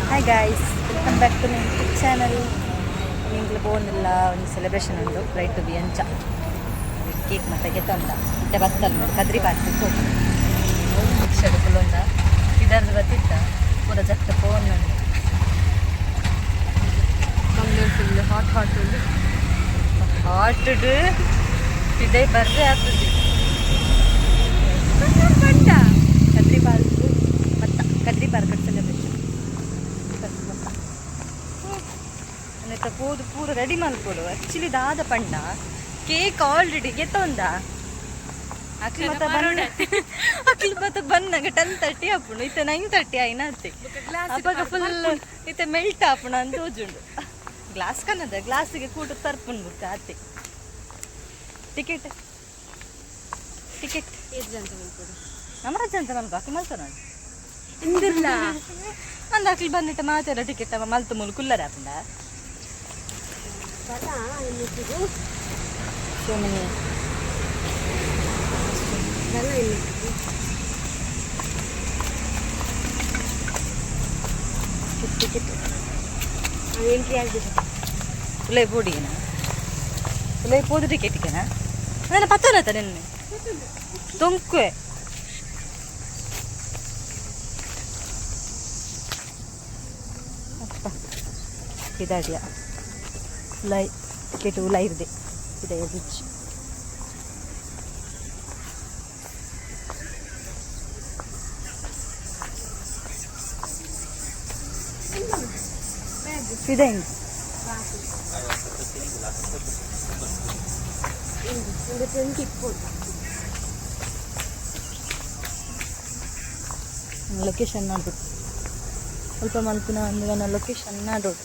Hi guys, welcome back to my YouTube channel. ನಿಂಗ್ಲ ಪೋಂದಿಲ್ಲ, ಒಂದು celebration ಉಂಡು, bride ಟು B ಅಂಚ. ಕೇಕ್ ಮತ್ತೆ ಗೆತ್ತೊಂದ ಇತ್ತೆ ಬತ್ತಲ್ಲ ನೋಡು. ಕದ್ರಿ ಪಾರ್ಕ್ ಹೋಗಿ ರಿಕ್ಷಾಡ್ ಕುಲ್ಲೊಂದ ಇದರ್ದು ಬತ್ತಿತ್ತ ಪೂರ ಜತ್ತ phone. Mangaluru full hot hot ಉಂಡು. ಹಾಟ್ ಇದೇ ಬರ್ರೆ ಆಗ್ತದೆ. ಕದ್ರಿ ಪಾರ್ಕ್ ಮತ್ತ ಕದ್ರಿ ಪಾರ್ಕ್ ಸೆಲೆಬ್ರೇಷನ್ ಮತ್ತ ಅನ್ನತ್ತ ಪೋದು ಪೂರ ರೆಡಿ ಮಲ್ಪೊಡು. ಆ್ಯಕ್ಚುಲಿ ದಾದ ಪಂಡ, ಕೇಕ್ ಆಲ್ರೆಡಿ ಗೆತ್ತೊಂದ. ಅಕ್ಲು ಮತ್ತ ಬಂದ, ಅಕ್ಲು ಮತ್ತ ಬಂದಾಗ 10:30 ಆಪುಂಡು. ಇತ್ತೆ 9:30 ಆಯ್ನ ಅತ್ತೆ. ಅಪಗ ಫುಲ್ ಇತ್ತೆ ಮೆಲ್ಟ್ ಆಪುಂಡು ಅಂತ ತೋಜುಂಡು. ಗ್ಲಾಸ್ ಕನ್ನದ ಗ್ಲಾಸಿಗೆ ಕೂಟ ತರ್ಪುಂಡು ಬುಕ್ಕ ಅತ್ತೆ. Ticket ticket. ಏತ್ ಜನ ಮಲ್ಪೊಡು? ನಮರಾಜ್ ಅಂತ ಮಲ್ಪ ಅಕ್ಲು ಮಲ್ತ ನೋಡಿ. ಇಂದಿಲ್ಲ. ಅಂದ ಅಕ್ಲು ಬಂದಿಟ್ಟ ಮಾತಾಡ ಟಿಕೆಟ್ ಅವ ಮಲ್ತು ಮೂಲು ಕುಲ್ಲರ ಆಪುಂಡ. ಬಲ ಇನ್ನೊಟ್ಟಿಗೂ. ಸೋ ಮೆನಿ. ಬಲ ಇನ್ನೊಟ್ಟಿಗೂ. ಟಿಕೆಟ್. ಎಂಟ್ರಿ ಆಗ್ಬಿಟ್ಟು. ಉಲೈ ಬೋಡಿಗೆನಾ? ಉಲೈ ಪೋದು ಟಿಕೆಟ್ಗೆನಾ? ಅದನ್ನ ಪತ್ತೋನತ್ತ ನಿನ್ನೆ ತೊಂಕುವೆ. ಅಪ್ಪ ಇದಾಡಿಯ ಉಲೈ ಟಿಕೆಟ್ ಉಲೈ ಇರ್ದೆ ಇದೆ ರುಚಿ. ಇದೆ ಹಿಂಗೆ. ಒಂದು 20 ಇಪ್ಪತ್ತು. ಲೊಕೇಶನ್ ನೋಡ್ಬಿಟ್ಟು ಸ್ವಲ್ಪ ಮಲ್ಪಿನ ಒಂದು ನನ್ನ ಲೊಕೇಶನ್ ನಾಡೋಡು.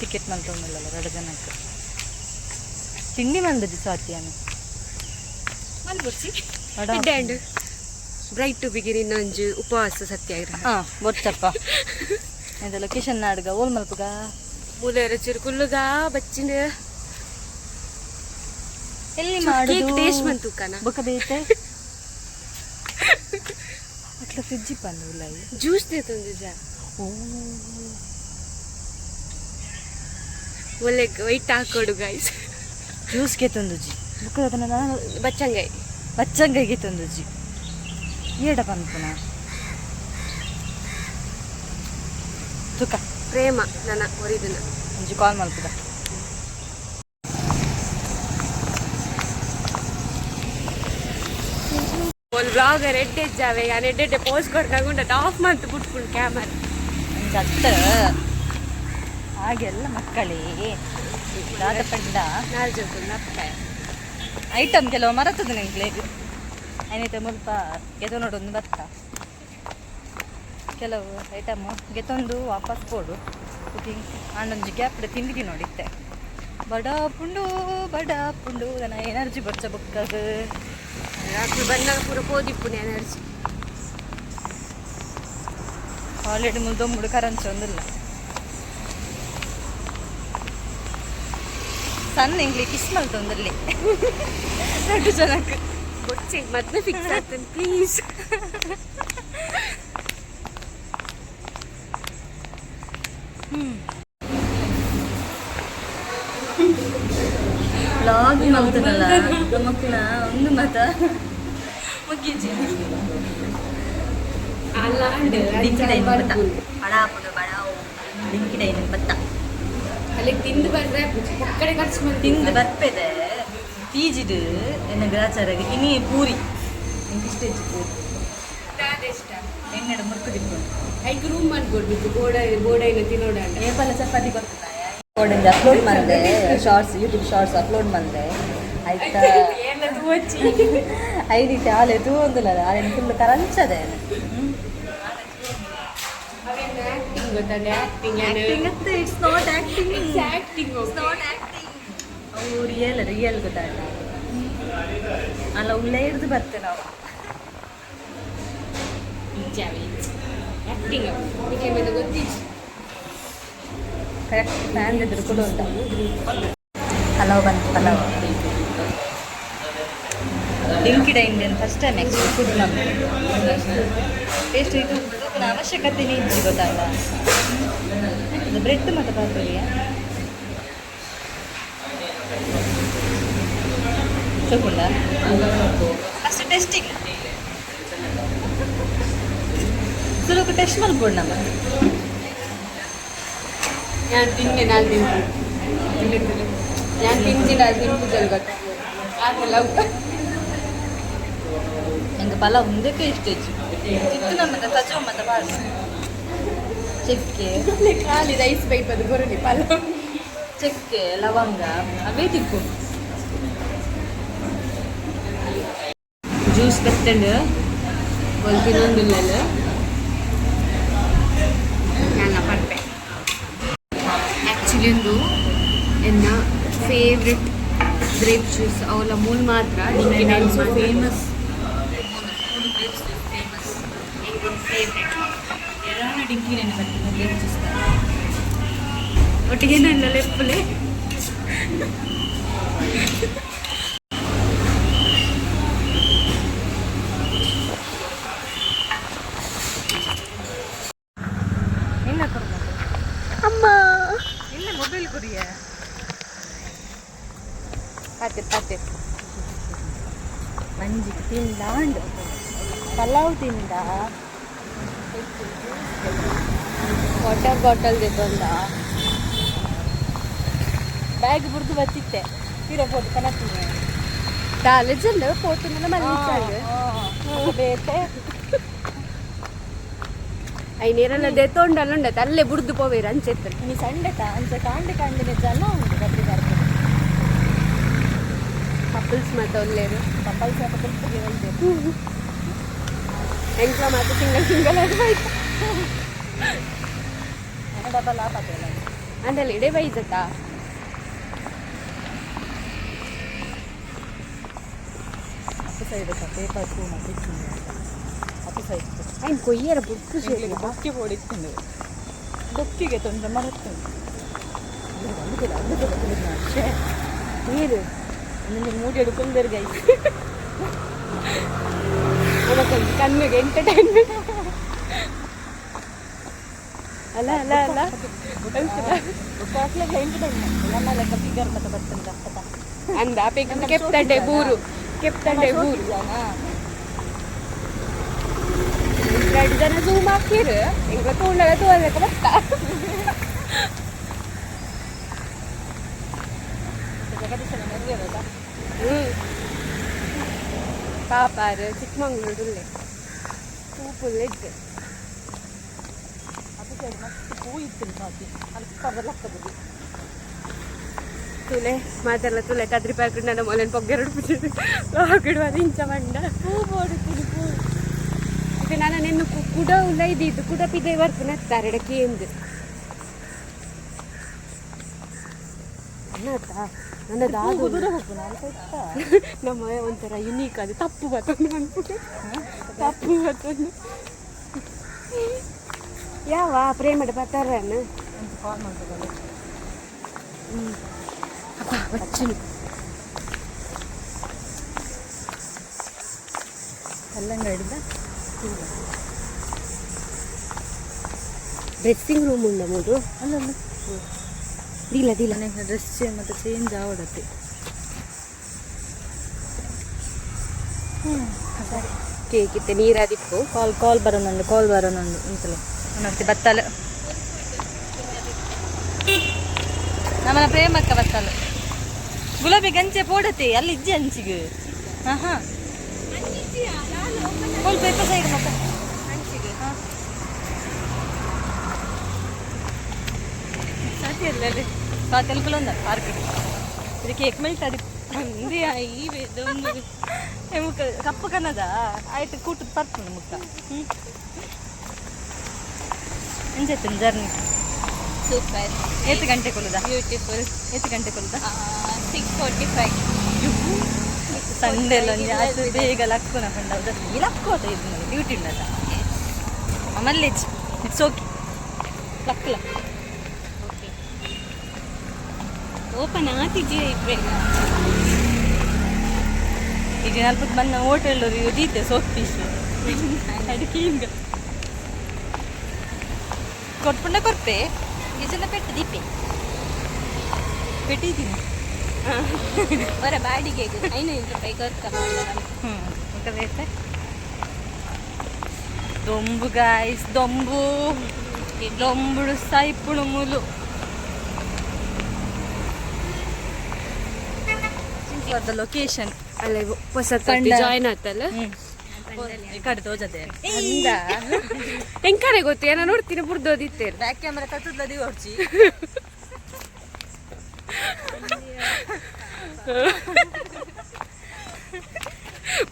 ಟಿಕೆಟ್ ಮಲ್ತೊಂದಿಲ್ಲಲ್ಲ ಎರಡು ಜನಕ್ಕೆ. ತಿಂಡಿ ಮಂದದ್ದು ಸ್ವಾತಿಯಾನ. ಮಲ್ಬೊರ್ಚಿ and ಬ್ರೈಡ್ ಟು ಬಿಗಿನ್ ಇನ್ನೊಂಜು ಉಪವಾಸ ಸತ್ಯಾಗ್ರಹ. ಹಾಂ, ಬೊಚ್ಚಪ್ಪ. ಇದು ಲೊಕೇಶನ್ ನಾಡ್ಗ ಓಲ್ ಮಲ್ಪುಗ. ಮೂಲೆರ ಚಿರುಕುಲ್ಲುಗ ಬಚ್ಚಿನ. ಎಲ್ಲಿ ಕೇಕ್ ಮಾಡುದು? ಟೇಸ್ಟ್ ಮಂತುಕನ. ಬೊಕ ಬೇತೆ ಅಟ್ಲ ಫ್ರಿಜ್ ಇಪ್ಪಂದು ಉಲಾಯಿ. ಜ್ಯೂಸ್ ದೇತೊಂದು ಜಾ. ಓ. ಒಳ್ಳೆ ವೈಟ್ ಹಾಕೋಡು ಗೈಸ್. ಜ್ಯೂಸ್ ಗೆತೊಂದುಜಿ ಬೊಕ ಅದನ್ನ ನಾನು ಬಚ್ಚಂಗಾಯಿ. ಬಚ್ಚಂಗಾಯಿ ಗೆತೊಂದುಜಿ. ಏಡ ಪನ್ಪುನ ತುಕ. ಪ್ರೇಮ ನನ್ನ ಒರಿದಿನ. ಒಂಜಿ ಕಾಲ್ ಮಲ್ಪುದ. ಒಂದು ಬ್ಲಾಗರ್ ಎಡ್ಡೆ ಜಾವೆ ಯಾನ್ ಎಡ್ಡೆ ಪೋಸ್ ಕೊಡ್ನಾಗ ಉಂಡ ಆಫ್ ಮಂತ್ ಬಿಟ್ಕೊಂಡು ಕ್ಯಾಮರಾ. ಒಂಜಿ ಅತ್ತ ಹಾಗೆಲ್ಲ ಮಕ್ಕಳೇ ದಾದ ಪಂಡ ನಾಲ್ ಜೋಕುಲ್ ಅಪ್ಪ. ಐಟಮ್ ಕೆಲವು ಮರತದ ನಿಂಕ್ಲೆಗ್. ಐನೈತೆ ಮುಲ್ಪ ಗೆತೊನೊಡೊಂದು ಬತ್ತ. ಕೆಲವು ಐಟಮ್ ಗೆತೊಂದು ವಾಪಸ್ ಪೋಡು ಕುಕಿಂಗ್ ಆಂಡೊಂಜಿ ಗ್ಯಾಪ್ ತಿಂದಿಗೆ ನೋಡಿತ್ತೆ. ಬಡ ಪುಂಡು ಬಡ ಪುಂಡು ನನ್ನ ಎನರ್ಜಿ ಬೊಚ್ಚ ಬುಕ್ಕಗ್. ರಾತ್ರಿ ಬಂದಾಗ ಪೂರ ಪೋದಿಪ್ಪುನೆ ಎನರ್ಜಿ. ಆಲ್ರೆಡಿ ಮುಲ್ದೊಂಬುಡು ಕರಂಚ ಒಂದಿಲ್ಲ. ಸಣ್ಣ ಇಂಗ್ಲಿ ಕಿಸ್ ಮಲ್ತೊಂದಿಲ್ಲಿ ದೊಡ್ಡ ಜನಕ್ಕೆ. ಬೊಚ್ಚೆ ಮದ್ವೆ ಫಿಕ್ಸ್ ಆಗ್ತೇನೆ ಪ್ಲೀಸ್. ವ್ಲಾಗ್ ಮಲ್ತನಲ್ಲ ಮಕ್ಕಳ ಒಂದು ಮತ ಮುಗಿಜಿ. ಅಲ್ಲ. ಬತ್ತ ಬಡಾಪುಡು ಬಡಾವು ಲಿಂಕಿಡೈನ್ ಬತ್ತ. ಅಲ್ಲಿಗೆ ತಿಂದು ಬರ್ರೆ ಕಡೆ ಖರ್ಚು ಮಾಡಿ. ತಿಂದು ಬರ್ಪೆದೆ ತೀಜಿಡು ಎನ್ನ ಗ್ರಾಚಾರಗೆ ಇನಿ ಪೂರಿ ಇಂಕಿಷ್ಟೆಜ್ಜಿ ಪೂರಿ. ಇಷ್ಟ. ಎಣ್ಣೆಡು ಮುರ್ಕು ದಿಪ್ಪುಂಡು. ಐಕ್ ರೂಮ್ ಮಾಡ್ಕೊಡ್ಬೇಕು ಬೋಡ ಬೋಡ ಇನ್ನ ತಿನ್ನೋಡ. ಏಪಲ್ಲ ಚಪಾತಿ ಕೊಡ್ತಾಯ ಅಪ್ಲೋಡ್ ಮಾಡಿದೆ ಶಾರ್ಟ್ಸ್, ಯೂಟ್ಯೂಬ್ ಶಾರ್ಟ್ಸ್ ಅಪ್ಲೋಡ್ ಮಾಡಿದೆ ಆಯ್ತಾ? ಎಲ್ಲ ತೋಚಿ. ಐದಿತ್ತೆ ಆಲೆ ತೂವೊಂದುಲ್ಲ, ಆಲೆ ಫುಲ್ ಕರಂಚದೆ. ಅವೇನು ಆಕ್ಟಿಂಗ್ ಗೊತ್ತಂಡೆ acting. It's not acting. It's acting. Not acting. ಅವು ರಿಯಲ್ ರಿಯಲ್ ಗೊತ್ತಾಯ್ತ ಅಲ್ಲ? ಉಲ್ಲೇ ಹಿಡ್ದು ಬರ್ತೆ ನಾವು. ಆಕ್ಟಿಂಗ್ ನಿಮಗೆ ಗೊತ್ತಿತ್ತು. ಕರೆಕ್ಟ್ ಫ್ಯಾನ್ ಎದುರು ಕೂಡ ಉಂಟು. ಪಲಾವ್ ಬಂತು ಪಲಾವ್. ಡಿಂಕಿಡ Indian first time actually food ನಮ್ಗೆ ಟೇಸ್ಟ್ ಇದು ತೂಪಿನ ಅವಶ್ಯಕತೆನೇ ಇಜ್ಜಿ ಗೊತ್ತಾಗ. ಇದು ಬ್ರೆಡ್ ಮತ್ತು ಪಾಪುರಿಯ ತಗೊಂಡ ಫಸ್ಟ್ ಟೆಸ್ಟಿಂಗ್ ಸುಲುಕು ಟೆಸ್ಟ್ ಮಲ್ಪೊಡು ನಮ್ಮ. ನಾನು ತಿನ್ನೆ, ನಾನು ತಿಂತೀನಿ. ನಾನು ತಿಂತೀನಿ, ಅದು ತಿನ್ಪುಜಲ್ ಗೊತ್ತ ಆತಲ್ಲ. ನಂಗೆ ಪಲಾವ್ ಒಂದಕ್ಕೆ ಇಷ್ಟ ಹೆಚ್ಚು ಇತ್ತು ನಮ್ಮ ಕಚೋ ಮತ್ತು ಬಾಳ ಚಕ್ಕೆ. ಖಾಲಿ ರೈಸ್ ಬೈಪದು ಬರುನಿ ಪಲಾವ್. ಚಕ್ಕೆ ಲವಂಗ ಅವೇ ತಿಕ್ಕು. ಜ್ಯೂಸ್ ಬತ್ತಂಡು ತಿನ್ನೊಂದಿಲ್ಲ ನಾನು ಪರ್ಪೆ. ಆ್ಯಕ್ಚುಲಿ ಒಂದು ಎನ್ನ ಫೇವ್ರೆಟ್ ಗ್ರೇಪ್ ಜ್ಯೂಸ್ ಅವಲ ಮೂಲ್ ಮಾತ್ರ. ಫೇಮಸ್. Famous favourite. ಡಿಂಕಿ ನೆನೆ ಬರ್ತದೆ ಗ್ರೇಪ್ ಜ್ಯೂಸ್. ಒಟ್ಟಿಗೆ ನನ್ನ ಲೆಪ್ಪಲೆ. ನಿನ್ನ ಕೊಡು. ಅಮ್ಮ. ಇಲ್ಲ, ಮೊಬೈಲ್ ಕುಡಿಯ. ಪಾತೆ ಪಾತೆ. ಮಂಜಿಗೆ ತಿಂದಾಂಡ್ ಪಲಾವ್ ತಿಂದ. ವಾಟರ್ ಬಾಟಲ್ ಬಂದ. ಬ್ಯಾಗ್ ಬುರ್ದು ಬತ್ತಿತ್ತೆ ತೀರ ಫೋಟೋ ಕನಕ್ತೀನಿ. ಕಾಲೇಜಲ್ಲ ಫೋಟೋ ಮಲ್ಲಿ. ಬೇತೆ. ಐನೇರಲ್ಲ ದೆತ್ತೊಂಡಲ್ಲ ಉಂಡತ್ತೆ ಅಲ್ಲೇ ಬುಡ್ದು ಪೋವೇರು ಅಂಚೆತ್ತ. ನೀ ಸಂಡೆ ಅಂಚ ಕಾಂಡೆ ಕಾಂಡೆನೆ ಜನ ಉಂಟು ಕದ್ರಿ ಬರ್ತದೆ. ಕಪಲ್ಸ್ ಮಾತ ಒಲ್ಲೇರು. ಕಪಲ್ಸ್ ಅಂತ ಕಲ್ಪಿಗೆ ಒಳ್ಳೆ. ಎಂಕ್ಲ ಮಾತ ಸಿಂಗಲ್ ಸಿಂಗಲ್ ಅದು ಬೈತ. ಡಬಲ್ ಆಪತ್ತಲ್ಲ. ಅಂದಲ್ಲಿ ಇಡೇ ಬೈಜತ್ತ. ಅಪ್ಪ ಸೈಡ್ ಪೇಪರ್ ಪೂ ಮತ್ತೆ ಅಪ್ಪ ಸೈಡ್. ಐನ್ ಕೊಯ್ಯರ ಬುಡ್ಕು. ಬೊಕ್ಕೆ ಹೊಡಿತೀನಿ, ಬೊಕ್ಕಿಗೆ ತೊಂದರೆ ಮರತ್ತುಂಟು. ನೀರು. ನಿಮಗೆ ಮೂಡಿ ಹಿಡ್ಕೊಂಡರು ಗೈಸ್. ನಮಗೊಂದು ಕಣ್ಣಿಗೆ ಎಂಟರ್ಟೈನ್ಮೆಂಟ್ ಅಲ್ಲ ಅಲ್ಲ ಅಲ್ಲ. ಎಂಟರ್ಟೈನ್ಮೆಂಟ್ ನಮ್ಮ ಲೆಕ್ಕ ಫಿಗರ್ ಮತ್ತೆ ಬರ್ತದೆ ಅಪ್ಪಟ. ಅಂದ ಕೆಪ್ತಂಡೆ ಬೂರು ಕೆಪ್ತಂಡೆ ಬೂರು. ಎರಡು ಜನ ಝೂಮ್ ಹಾಕಿರು ಎಂಗ್ಲ ತೋಂಡಲ ತೋಲಕ ಬತ್ತ. ಜಗದೀಶನ ನೆರವೇರದ. ಹ್ಮ್ ಪಾಪಾರು ಚಿಕ್ಕಮಂಗ್ಳೂರು ತೂಪುಲ್ಲ ಇತ್ತು. ಅದು ಸೈಡ್ ಮಸ್ತ್ ಪೂ ಇತ್ತು ಬಾಕಿ ಅಲ್ಪ ಲಕ್ಕದು. ತುಲೆ ಮಾತೆಲ್ಲ ತುಲೆ ಕದ್ರಿ ಪ್ಯಾಕೆಟ್ ನನ್ನ ಮೊಲನ್ ಪೊಗ್ಗೆರಡು ಲಾಗಿಡುವ ಇಂಚ ಮಂಡ. ಪೂ ಬೋಡುತ್ತೀನಿ ಪೂ. ಇದು ನಾನು ನಿನ್ನ ಕುಡ ಉಲ್ಲ ಇದ್ದಿದ್ದು ಕುಡ ಪಿದೆ ವರ್ಪು ನತ್ತಾರೆ ಕೇಂದು ಅನ್ನತಾ ನನ್ನ ದಾದು. ಕುದುರೆ ಹೋಗ್ಬೋದು ಅಲ್ಪ ಇತ್ತ. ನಮ್ಮ ಒಂಥರ ಯುನೀಕ್ ಅದು ತಪ್ಪು ಬತ್ತೊಂದು ಅನ್ಬಿಟ್ಟು ತಪ್ಪು ಬತ್ತೊಂದು ಯಾವ ಪ್ರೇಮದ ಬತ್ತಾರನ್ನು. ಅಂತ ಕಾಲ್ ಮಾಡ್ಬೋದು. ಅಪ್ಪ ಬಚ್ಚನು. ಕಲ್ಲಂಗಡಿದ. ಡ್ರೆಸ್ಸಿಂಗ್ ರೂಮ್ ಉಂಡ ಮೂಡು. ಅಲ್ಲಲ್ಲ. ದಿಲ ದಿಲ. ನನಗೆ ಡ್ರೆಸ್ ಮತ್ತೆ ಚೇಂಜ್ ಆವಡತ್ತೆ. ಕೇಕ್ ಇತ್ತೆ ನೀರಾದಿಪ್ಪು. ಕಾಲ್ ಕಾಲ್ ಬರೋನುಂಡು, ಕಾಲ್ ಬರೋನುಂಡು ಅಂತಲೇ ನೋಡ್ತಿ ಬತ್ತಲು ನಮ್ಮನ ಪ್ರೇಮಕ್ಕ ಬತ್ತಲು. ಗುಲಾಬಿ ಗಂಚೆ ಪೋಡತಿ ಅಲ್ಲಿ ಇಜ್ಜಿ ಅಂಚಿಗೆ. ಹಾಂ ಹಾಂ ಫುಲ್ ಪೇಪರ್ ಸೈಡ್ ಮತ್ತೆ. ಸಾತಿ ಅಲ್ಕುಲೊಂದ ಪಾರ್ಕ್ ಇದು ಕೇಕ್ ಮೆಲ್ಟ್ ಅದು ಮುಕ್ಕ ಕಪ್ಪು ಕನ್ನದ ಆಯ್ತು ಕೂಟದ ಪರ್ಪುಂಡು ಮುಕ್ಕ. ಹ್ಞೂ ಎಂಚೈತನ್ ಜರ್ನಿ? ಸೂಪರ್. ಏತ್ ಗಂಟೆ ಕೊಲ್ಲುದ? ಬ್ಯೂಟಿಫುಲ್. ಏತ್ ಗಂಟೆ ಕೊಲ್ಲುದ? 6:45. ಸಂಡೆ ಎಲ್ಲ ಒಂಜಿ ಆತು ಬೇಗ ಲಕ್ಕುನ ಪಂಡ ಈ ಲಕ್ಕೋತ ಇದು ಡ್ಯೂಟಿ ಉಂಡದ ಮಲ್ಲೇಜ್. It's okay, ಲಕ್ಕಲ. Okay. ಓಪನ್ ಆತಿಜಿ ಇಪ್ರೇಗ. ಈಗ ಅಲ್ಪ ಬಂದ ಹೋಟೆಲ್ ದೀತೆ ಸೋಪ್ ಫಿಶ್ ಅಡಿಕೆ ಹಿಂಗ ಕೊಟ್ಪುಂಡ ಕೊರ್ಪೆ ಇದನ್ನ ಪೆಟ್ಟು ದೀಪೆ. ಪೆಟ್ಟಿದ್ದೀನಿ. ಹೊರ ಬಾಡಿಗೆ 500 ರೂಪಾಯಿ ಕೊರ್ಕ. ಹ್ಞೂ, ಬೇತೆ ದೊಂಬು ಗಾಯ್ಸ್, ದೊಂಬು ದೊಂಬುಡು ಸೈಪುಣು ಮುಲು. For the location. ಅಲ್ಲ, ಹೊಸ ಪಂಡ. ಜಾಯ್ನ್ ಆತಲ್ಲ. ಈ ಕಡೆ ತೋಜದೆ. ಅಂದ ಎಂಕಾರೆ ಗೊತ್ತು ಏನೋ ನೋಡ್ತೀನಿ ಬುಡ್ದೋದಿತ್ತೇರು. Back camera ತತ್ತದ ಹೊಡ್ಚಿ.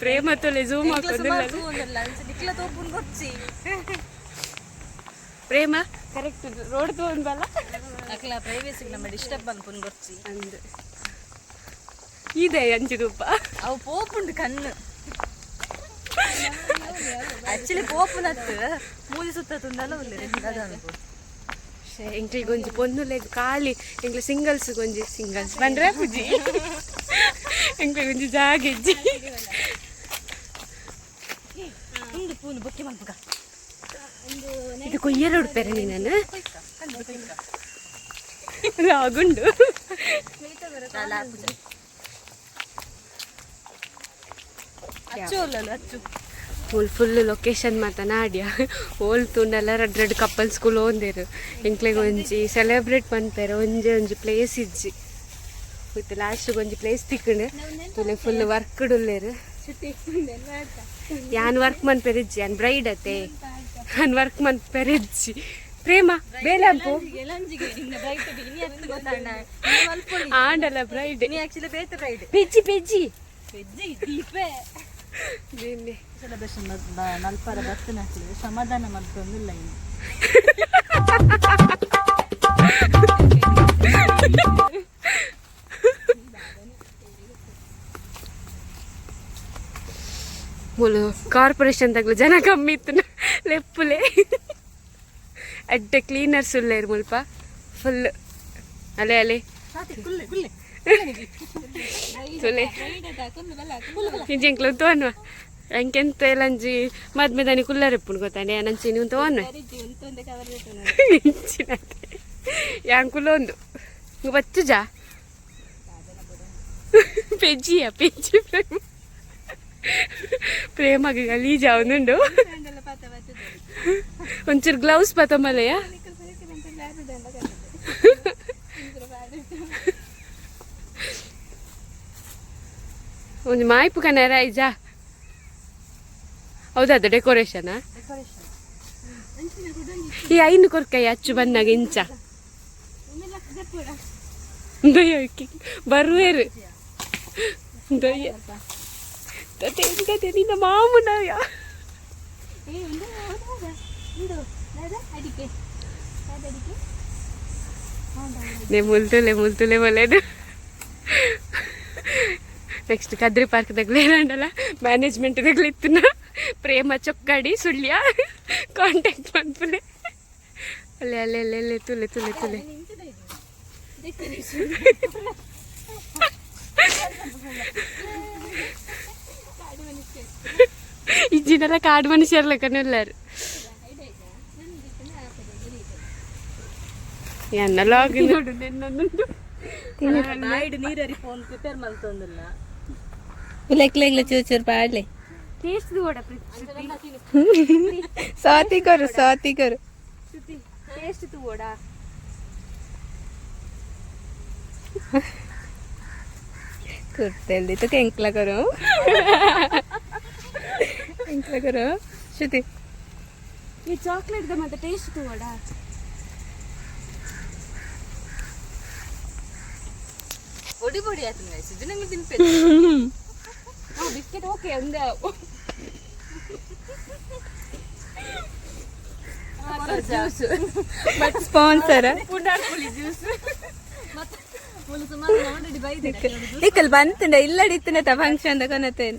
ಪ್ರೇಮ ತೊಲೆ ಝೂಮ್ ಹಾಕೋದಿಲ್ಲ. ನಿಕ್ಲ ತೋಪುನ್ ಗೊಚ್ಚಿ. ಪ್ರೇಮ ಕರೆಕ್ಟ್ ರೋಡ್ ತಗೊಂಡ್ಬಲ್ಲ. ಅಕ್ಲ ಪ್ರೈವೇಸಿ ನಮ್ಮ ಡಿಸ್ಟರ್ಬ್ ಬಂದ್ಪುನ್ ಗೊಚ್ಚಿ. ಅಂದ್ ಇದೆ ಅಂಚಿದೂಪ. ಅವು ಪೋಪುಂಡು ಕಣ್ಣು. ಆಕ್ಚುಲಿ ಪೋಪುನತ್ತು ಮೂಜಿ ಸುತ್ತ ತುಂದಲ್ಲ ಉಲ್ಲೆ ಅದ. ಎಂಕ್ಲಿಗೆ ಒಂಜಿ ಪೊನ್ನುಲೆ ಖಾಲಿ, ಎಂಕ್ಲೆ ಸಿಂಗಲ್ಸ್ ಒಂಜಿ, ಸಿಂಗಲ್ಸ್ ಬಂದ್ರೆ ಪೂಜಿ ಎಂಕ್ಲಿಗೆ ಒಂಜಿ ಜಾಗೆಜ್ಜಿ. ಉಂದು ಪೂನು ಬೊಕ್ಕೆ ಮನ್ಪುಗ. ಇದು ಕೊಯ್ಯರ ಉಡ್ಪೇರೆ ನೀನು ಆಗುಂಡು. ಅಚ್ಚು ಅಲ್ಲಲ್ಲ ಅಚ್ಚು. ಫುಲ್ ಫುಲ್ ಲೊಕೇಶನ್ ಮಾತ ನಾಡ್ಯ ಓಲ್ ತುಂಡಲ್ಲ ರಡ್ ರಡ್ ಕಪಲ್ ಸ್ಕೂಲ್ ಒಂದೇರು. ಎಂಕ್ಲೆಗ್ ಒಂಜಿ ಸೆಲೆಬ್ರೇಟ್ ಪನ್ಪೆರ್ ಒಂಜೆ ಒಂಜಿ ಪ್ಲೇಸ್ ಇಜ್ಜಿ. ಇತ್ತೆ ಲಾಸ್ಟ್ ಒಂಜಿ ಪ್ಲೇಸ್ ತಿಕ್ಕಂಡು. ತುಲೆ ಫುಲ್ ವರ್ಕ್ ಉಲ್ಲೇರು. ಯಾನ್ ವರ್ಕ್ ಮನ್ಪೆರ್ ಇಜ್ಜಿ, ಯಾನ್ ಬ್ರೈಡ್ ಅತ್ತೆ, ಯಾನ್ ವರ್ಕ್ ಮನ್ಪೆರ್ ಇಜ್ಜಿ. ಪ್ರೇಮ ಬೇಲಂಪು. ಎಲಂಜಿಗೆ ನಿನ್ನ ಬ್ರೈಟ್ ನೀ ಅತ್ತು ಗೊತ್ತಣ್ಣ ನೀ ಮಲ್ಪೊಲಿ. ಆಂಡಲ ಬ್ರೈಡ್. ನೀ ಆಕ್ಚುಲಿ ಬೇತೆ ಬ್ರೈಡ್. ಪೆಜ್ಜಿ ಪೆಜ್ಜಿ. ಪೆಜ್ಜಿ ದೀಪೆ. ನಿನ್ನೆ ಸೆಲೆಬ್ರೇಷನ್ ಮಲ್ಪರ ಬರ್ತನ ಸಮಾಧಾನ ಮಲ್ಪೊಂದಿಲ್ಲ ಇನ್ನು. ಮೂಲು ಕಾರ್ಪೊರೇಷನ್ ತಗ್ಲು ಜನ ಕಮ್ಮಿ ಇತ್ತು ಲೆಪ್ಪುಲೆ. ಅಡ್ಡ ಕ್ಲೀನರ್ಸ್ ಉಲ್ಲೇರು ಮುಲ್ಪ ಫುಲ್. ಅಲೆ ಅಲೆ. ಕುಲ್ಲೆ ಕುಲ್ಲೆ. ತುಲೆ ಇಂಜೆಂಕ್ಲು ತೋನ್ವ ಎಂಕೆಂತ ಎಲ್ಲಂಜಿ ಮದ್ಮೆದಾನಿ ಕುಲ್ಲರೆಪ್ಪುನು ಗೊತ್ತಾನೆ ನಂಚಿ ನೀವು ತೋನ್ವೆ ಇಂಚಿನತೆ ಯಾನ್ ಕುಲ್ಲೊಂದು ಬಚ್ಚುಜಾ ಪೆಜ್ಜಿಯ ಪೆಜ್ಜಿ. ಪ್ರೇಮ ಪ್ರೇಮಗೆ ಗಲೀಜ್ ಅವನುಂಡು. ಒಂಚೂರು ಗ್ಲೌಸ್ ಪತಮಲೆಯ. ಒಂಜಿ ಮಾಯ್ಪು ಕನರ ಐಜಾ. ಹೌದಾ? ಡೆಕೋರೇಷನ್ ಈ ಐನು ಕೊರ್ಕೈ ಅಚ್ಚು ಬಂದಾಗ ಇಂಚ ದಯ್ಯ ಬರುವೇರು ದಯ್ಯ ತತೆ ನಿನ್ನ ಮಾಮುನಯ. ಅಡಿಕೆ ಅಡಿಕೆ. నే ಮುಲ್ತುಲೆ ಮುಲ್ತುಲೆ ಬಲ್ಲೇದು. ನೆಕ್ಸ್ಟ್ ಕದ್ರಿ ಪಾರ್ಕ್ ತಗ್ಲೇರಂಡಲ್ಲ ಮ್ಯಾನೇಜ್ಮೆಂಟ್ ತಗ್ಲಿತ್ತುನ ಪ್ರೇಮ ಚೊಕ್ಕಾಡಿ ಸುಳ್ಯ ಕಾಂಟ್ಯಾಕ್ಟ್ ಮನ್ಪುಲೆ. ಅಲ್ಲೇ ಅಲ್ಲೇ ಅಲ್ಲೇ ಅಲ್ಲೇ ತುಲೆ ತುಲೆ ತುಲೆ. ಇಜ್ಜಿನೆಲ್ಲ ಕಾಡು ಮನುಷ್ಯರ್ಲೆಕ್ಕನೆ ಉಲ್ಲಾರು. ಎನ್ನಲಾಗಿ ನೋಡು ನಿನ್ನೊಂದು. ಬಾಯಿಡ್ ನೀರರಿ ಫೋನ್ ಪ್ರಿಪೇರ್ ಮಲ್ತೊಂದಿಲ್ಲ. ಲೆಕ್ಲೆಗ್ಲ ಚೂರು ಚೂರು ಪಾಡ್ಲೆ. ಟೇಸ್ಟ್ ಕೂಡ. ಸ್ವಾತಿ ಕೊರು, ಸ್ವಾತಿ ಕೊರು. ಟೇಸ್ಟ್ ತೂವಡ. ಕುರ್ತೆಲ್ದಿ ತುಕ ಎಂಕ್ಲ ಕೊರು, ಎಂಕ್ಲ ಕೊರು ಶ್ರುತಿ. ಈ ಚಾಕ್ಲೇಟ್ ಮತ್ತೆ ಟೇಸ್ಟ್ ತೂವಡ. ಪೊಡಿ ಪೊಡಿ ಆಯ್ತು ಗೈಸ್, ಇದು ನಂಗೆ ತಿನ್ಪೆ. ಬಿಸ್ಕೆಟ್ ಓಕೆ ಅಂದ. ಸ್ಪಾನ್ಸರ್. ಪುಂಡಾರ್ಪುಳಿ ಜ್ಯೂಸ್. ಮುಲು ಸುಮಾರು ಆಲ್ರೆಡಿ ಬೈದೆ. ನಿಕ್ಕಲ್ ಬಂತುಂಡ ಇಲ್ಲಡಿತ್ತುನ ಫಂಕ್ಷನ್ ಕೊನತೇನೆ.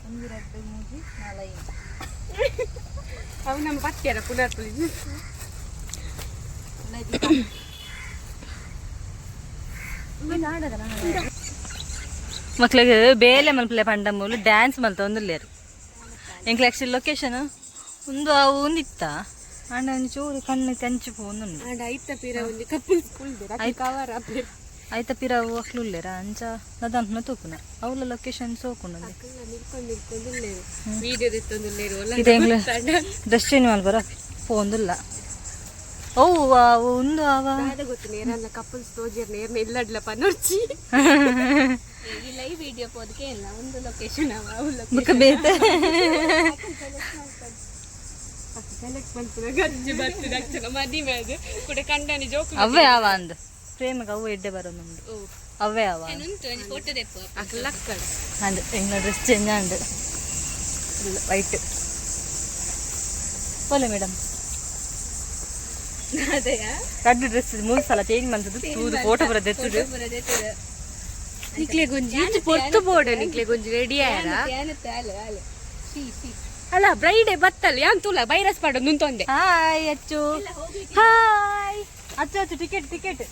ಒಂದು ಎರಡು ಮೂಜಿ ನಾಲ್ಕು. ಅವು ನಮ್ಮ ಪತ್ತೆರ ಪುನರ್ ಪುಲಿ. ಮಕ್ಳಿಗೆ ಬೇಲೆ ಮಲ್ಪಲೆ ಪಂಡ ಮೂಲು ಡ್ಯಾನ್ಸ್ ಮಲ್ತೊಂದುಲ್ಲೇರು. ಎಂಕ್ಲೆ ಆಕ್ಚುಲಿ ಲೊಕೇಶನ್ ಒಂದು ಅವು ಒಂದಿತ್ತ ಅಂಡ ಒಂಜಿ ಚೂರು ಕಣ್ಣು ಕಂಚು ಪೋಂದುಂಡು. ಅಂಡ ಐತ ಪೀರ ಒಂಜಿ ಕಪಲ್ ಸ್ಕೂಲ್ ಕವರ್. ಐತ ಪಿರ ಅವು ಅಕ್ಲು ಉಲ್ಲೇರ ಅಂಚ ನದಂತ ತೂಪುನ ಅವ್ಲ ಲೊಕೇಶನ್ ಸೋಕುಂಡು. ನಿಲ್ಕೊಂಡು ನಿಲ್ಕೊಂಡು ವೀಡಿಯೋ ತೆತ್ತೊಂದುಲ್ಲೇರು. ಇದೆ ಎಂಕ್ಲೆ ಡ್ರೆಸ್ ಚೇಂಜ್ ಮಲ್ಪರ ಪೋಂದುಲ್ಲ. ಓ ಅವು ಒಂದು ಅವ. ಗೊತ್ತು ನೇರಲ್ಲ ಕಪಲ್ಸ್ ತೋಜಿರ್ ನೇರ್ನ ಇಲ್ಲಡ್ಲ ಪನೊರ್ಚಿ. ಈ ಲೈವ್ ವಿಡಿಯೋ ಪೋದಕ್ಕೆ ಇಲ್ಲ ಒಂದು ಲೊಕೇಶನ್ ಅವ ಅವು. ಬುಕ್ ಬೇತೆ. ಸೆಲೆಕ್ಟ್ ಮಲ್ಪುನ ಗಜ್ಜಿ ಬರ್ತದೆ ಅಕ್ಷರ ಮದಿಮೆ ಅದು ಕೂಡ ಕಂಡನಿ ಜೋಕು. ಅವೇ ಅವ ಅಂದ್ ಪ್ರೇಮಕ್ಕೆ ಅವು ಎಡ್ಡೆ ಬರೋದುಂಡು ಅವೇ ಅವ. ಉಂಟು ಒಂಜಿ ಫೋಟೋ ದೆಪ್ಪು. ಅಕ್ಲಕ್ಕಡ. ಅಂಡ್ ಎಂಗ್ಲ ಡ್ರೆಸ್ ಚೇಂಜ್ ಅಂಡ್ ವೈಟ್ ಪೋಲೆ ಮೇಡಮ್. ಅದೇಯಾ. ರಡ್ಡು ಡ್ರೆಸ್ ಮೂರು ಸಲ ಚೇಂಜ್ ಮಂತದ್ದು ತೂದು ಫೋಟೋ ಬರೋದು ಎತ್ತುಡು. ನಿಕ್ಲೆ ಗೊಂಜಿ ಇಂಚು ಪೊರ್ತು ಬೋಡ ನಿಕ್ಲೆ ಗೊಂಜಿ ರೆಡಿ ಆಯಾರ. ಅಲ್ಲ ಅಲ್ಲ ಸಿ ಸಿ. ಅಲ್ಲ ಬ್ರೈಡೆ ಬತ್ತಲ್ಲ ಯಾನ್ ತೂಲ ವೈರಸ್ ಪಾಡ ನುಂತೊಂದೆ. ಹಾಯ್ ಅಚ್ಚು, ಹಾಯ್ ಅಚ್ಚು ಅಚ್ಚು, ಟಿಕೆಟ್ ಟಿಕೆಟ್.